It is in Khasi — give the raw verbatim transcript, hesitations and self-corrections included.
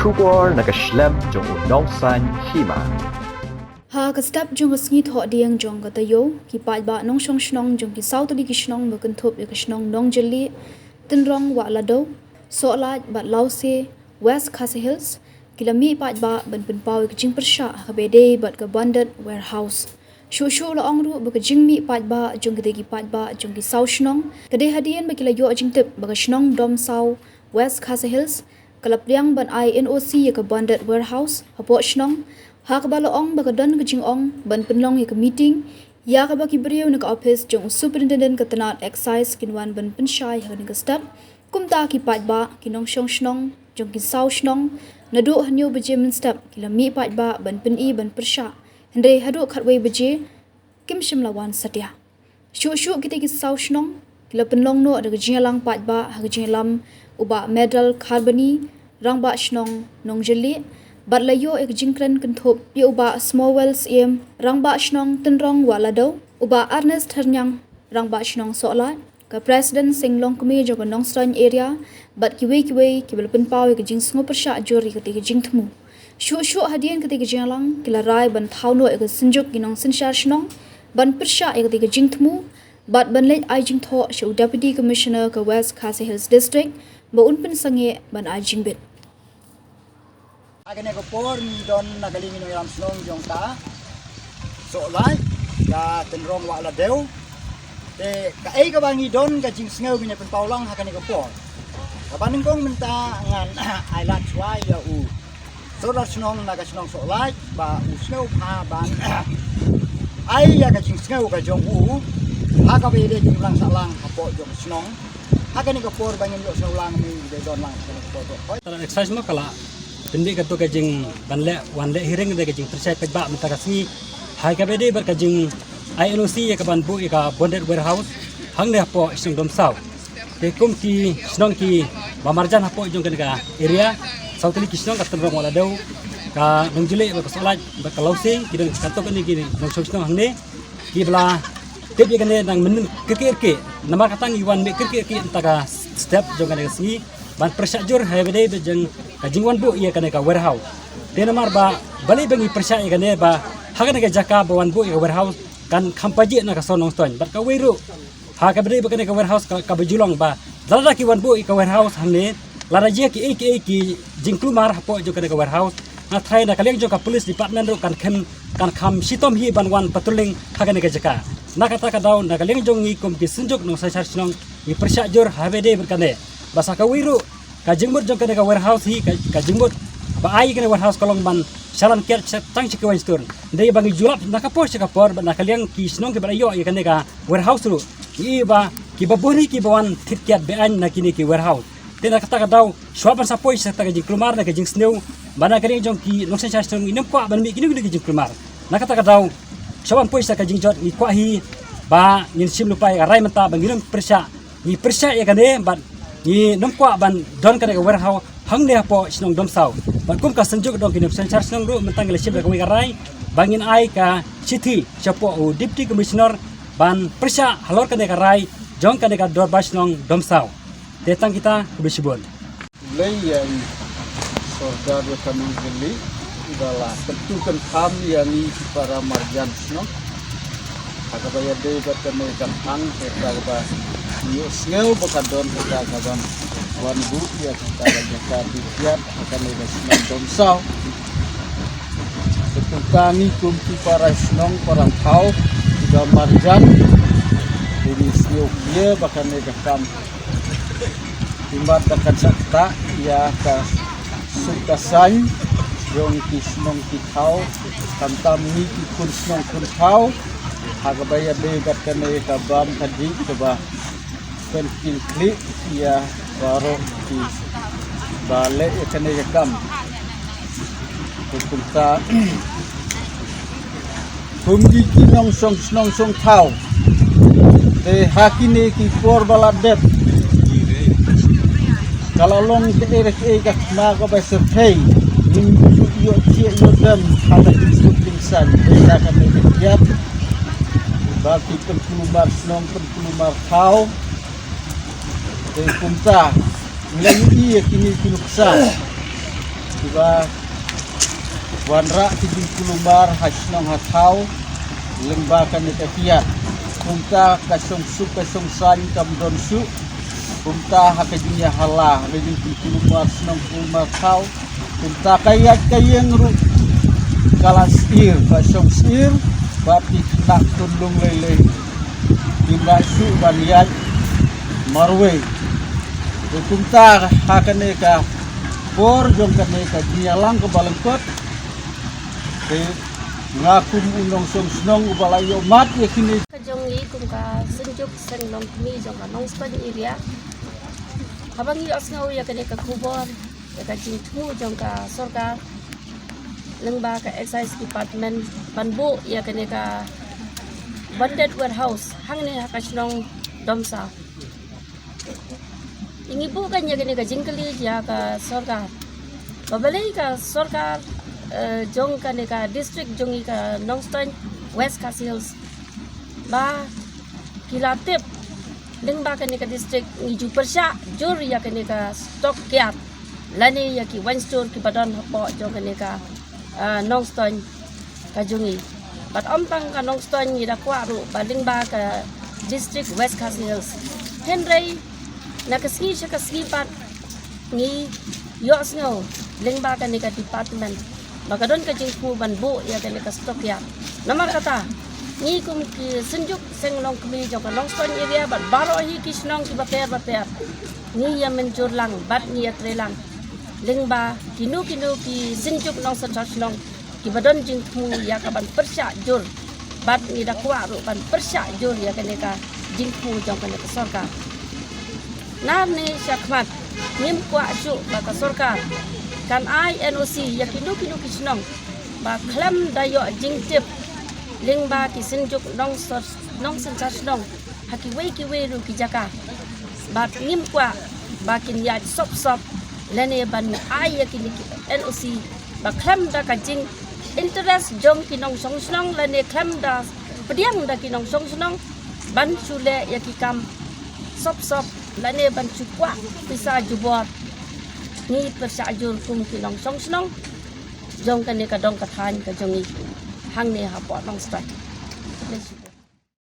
Khubor na ka shlem jong u Nongsaiñ Hima. Ha ka step jong ka sngi Thohdieng jong ka taïew, ki paidbah nongshong shnong jong ki saw tylli ki shnong ba kynthup ïa ka shnong Nongjyllieh, Tynrong Wahladew, Sohlaid bad Lawse, West Khasi Hills, ki la mih paidbah ban pynpaw ïa ka jingpyrshah ha kaba ïadei bad ka Bonded Warehouse. Shuh shuh la ong ruh ba ka jingmih paidbah jong kitei ki paidbah jong ki saw shnong ka dei hadien ba ki la ïoh jingtip ba ka shnong Domsaw, West Khasi Hills, ka la pdiang ban ai N O C ïa ka Bonded Warehouse hapoh shnong, ha kaba la ong ba ka don ka jingong ban pynlong ïa ka meeting ïa kaba ki briew na ka ophis jong u Superintendent ka tnat Excise kin wan ban pynshai ha kane ka step. Kumta ki paidbah, ki nongshong shnong jong ki saw shnong, naduh hynñiew baje mynstep ki la mih paidbah ban pyni ban pyrshah. Hynrei haduh khatwei baje kim shym la wan satia. Shuh shuh kitei ki saw shnong ki la pynlong noh da ka jingïalang paidbah ha ka jingïalam u Bah Medal Kharbani, Rangbah Shnong Nongjyllieh, bad la ïoh ïa ka jingkren kynthup ïa u Bah Smowell Syiem, Rangbah Shnong Tynrong Wahladew, u Bah Ernest Hyrñiang, Rangbah Shnong Sohlaid, ka President Seng Longkmie jong ka Nongstoiñ area, bad kiwei kiwei kiba la pynpaw ïa ka jingsngewpyrshah jur ïa katei ka jingthmu. Shuh shuh hadien katei ka jingïalang ki la rai ban thaw noh ïa ka synjuk ki nongsynshar shnong ban pyrshah ïa katei ka jingthmu bad ban leit ai jingthoh sha u Deputy Commissioner ka West Khasi Hills District ba un pynsangeh ban ai jingbit. Ha kane ka por ngi don na ka liang ki nongïalam shnong jong ka Sohlaid, ka Tynrong Wahladew. Te kaei kaba ngi don ka jingsngew ngin ïa pynpaw lang ha kane ka por. Kaba nyngkong mynta ngan ai lad shuwa ïa u Sordar Shnong na ka shnong Sohlaid ba u sngewbha ban ai ïa ka jingsngew ka jong u ha kaba ïadei jinglang sahlang hapoh jong ka shnong. Ha kane ka por ba ngin ïoh sngewlang, ngin ïa don lang ha kane ka por. Tara excise mo ka la pynbeit kato ka jingban leh wan leh hearing da ka jingpyrshah paidbah mynta ka sngi ha kaba ïadei bad ka jingai N O C ïa ka ban buh ïa ka Bonded Warehouse hangne hapoh shnong Domsaw. Te kum ki shnong kiba marjan hapoh jong kane ka area, saw tylli ki shnong, ka Tynrong Wahladew, ka Nongjyllieh bad ka Sohlaid bad ka Lawse, ki don kato kane ki nongshong shnong hangne, kiba la tip ïa kane nang mynnin kyrkieh kyrkieh. Namar kata ngi wan mih kyrkieh kyrkieh mynta ka step jong kane ka sngi ban pyrshah jur ha kaba ïadei bad jong ka jingwan buh ïa kane ka warehouse. Te namar ba balei ba ngi pyrshah ïa kane, ba ha kane ka jaka ba wan buh ïa ka warehouse kan kham pajih na ka sor Nongstoiñ bad kawei ruh ha kaba ïadei bad kane ka warehouse ka, kaba ju long ba lada ki wan buh ïa ka warehouse hangne, lada jia kiei kiei ki jingkulmar hapoh jong kane ka warehouse, nga tharai na ka liang jong ka police department ruh kan khem, kan kham shitom hi ban wan patrolling ha kane ka jaka. Na kata ka daw na ka liang jong ngi kum ki synjuk nongsynshar shnong ngi pyrshah jur ha kaba ïadei bad kane, ba sa kawei ruh ka jingmut jong kane ka warehouse hi ka, ka jingmut ba ai kane warehouse ka long ban shalan kiad sha tang sha ki wainstur. Dei ba ngi ju lap na ka por sha ka por bad na ka liang ki shnong kiba la ïoh ïa kane ka warehouse ruh, ngi i ba kiba buh hi kiba wan thied kiad beaiñ na kine ki warehouse. Te na kata ka daw shuwa ban sa poi sha kata ka jingkulmar na ka jingsniew ba na ka liang jong ki nongsynshar shnong ngim kwah ban mih kine kine ki jingkulmar. Na kata ka daw shuwa ban poi sha ka jingjot ngi kwah hi ba ngin shim lypa ïa ka rai mynta ba ngin ym pyrshah, ngi pyrshah ïa kane bad ngim kwah ban don kane ka warehouse hangne hapoh shnong Domsaw. Bad kum ka synjuk jong ki nongsynshar shnong ruh mynta ngi la shim da kawei ka rai ba ngin ai ka shithi shapoh u Deputy Commissioner ban pyrshah halor kane ka rai jong kane ka dorbar shnong Domsaw. Te tang kita, khublei shibun. Khublei ïa i Sordar ïa ka Nongjyllieh ba la kyntu kyntham ïa ngi ki para marjan shnong ha kaba ïadei bad kane ka thang, kata kaba ngi ïohsngew ba ka don kata ka ban wan buh ïa kata ka jaka thied kiad ha kane ka shnong Domsaw. Te kumta ngi kum ki para shnong para thaw kiba marjan, ngi sngewkhia ba kane ka kam imat ba kan sa ktah ïa ka suk ka saiñ jong ki shnong ki thaw, khamtam ngi ki khun shnong khun thaw ha kaba ïadei bad kane ka bam ka dih kaba pynkhih khlieh ïa baroh kiba leh ïa kane ka kam. Te kumta kum ki, ki nongshong shnong shong thaw, te ha kine ki por ba la dep ka la long kaei re kaei ka khma kaba syrthei. Ngim ju ïoh thiah ïoh dem ha ka jingsuk jingsaiñ. Te ha kane ka kiad ba ki pynkulmar shnong pynkulmar thaw. Te kumta ngi la ïohi ïa kine ki nuksa. Ba wanrah ki jingkulmar ha shnong ha thaw lyngba kane ka kiad. Kumta ka shongsuk ka shongsaiñ kam don shuh. Kumta ha ka jingïahala ha ka jingkulmar shnong kulmar thaw. Kumta ka ïaid ka ïeng ruh ka la sir, ka shong sir, bad ki khynnah khun lung lei lei kim lah shuh ban ïaid marwei. Te kumta ha kane ka por jong kane ka jingïalang kaba lyngkot, te nga kum u nongshong shnong uba la ïoh mad ïa kine. Ka jong ngi kum ka Synjuk Seng Longkmie jong ka Nongstoiñ area, haba ngi ïohsngew ïa kane ka khubor ïa ka jingthmu jong ka sorkar lyngba ka Excise Department ban buh ïa kane ka bonded warehouse hangne ha ka shnong Domsa. Ngi buh kan ïa kane ka jingkylli ïa ka sorkar, ba balei ka sorkar, eh, jong kane ka district jong ngi ka Nongstoiñ West Khasi Hills, ba ki la tip lyngba kane ka district ngi ju pyrshah jur ïa kane ka stock yard lane ïa ki wine store kiba don hapoh jong kane ka, ah, Nongstoiñ ka jong ngi. Bad ym tang ka Nongstoiñ, ngi da kwah ruh ba lyngba ka district West Khasi Hills. Hynrei na ka sngi sha ka sngi pat ngi ïohsngew lyngba kane ka department ba ka don ka jingthmu ban buh ïa kane ka stock yard. Namar kata, ngi kum ki Synjuk Seng Longkmie jong ka Nongstoiñ area bad baroh hi ki shnong kiba ter ba ter, ngi ïa mynjur lang bad ngi ïa trei lang lyngba kino kino ki Synjuk Nongsynshar Shnong kiba don jingthmu ïa ka ban pyrshah jur, bad ngi da kwah ruh ban pyrshah jur ïa kane ka jingthmu jong kane ka sorkar. Nangne shakhmat ngim kwah shuh ba ka sorkar kan ai N O C ïa kino kino ki shnong ba khlem da ïoh jingtip lyngba ki Synjuk Nongsynshar Shnong ha kiwei kiwei ruh ki jaka. Bad ngim kwah ba kin ïaid sop sop lane ban ai ïa kine ki N O C ba khlem da ka jinginterest jong ki nongshong shnong lane khlem da pdiang da ki nongshong shnong ban shu leh ïa ki kam sop sop lane ban shu kwah pisa jubor. Ngi pyrshah jur kum ki nongshong shnong jong kane ka dong ka thaiñ ka jong ngi hangne hapoh Nongstoiñ.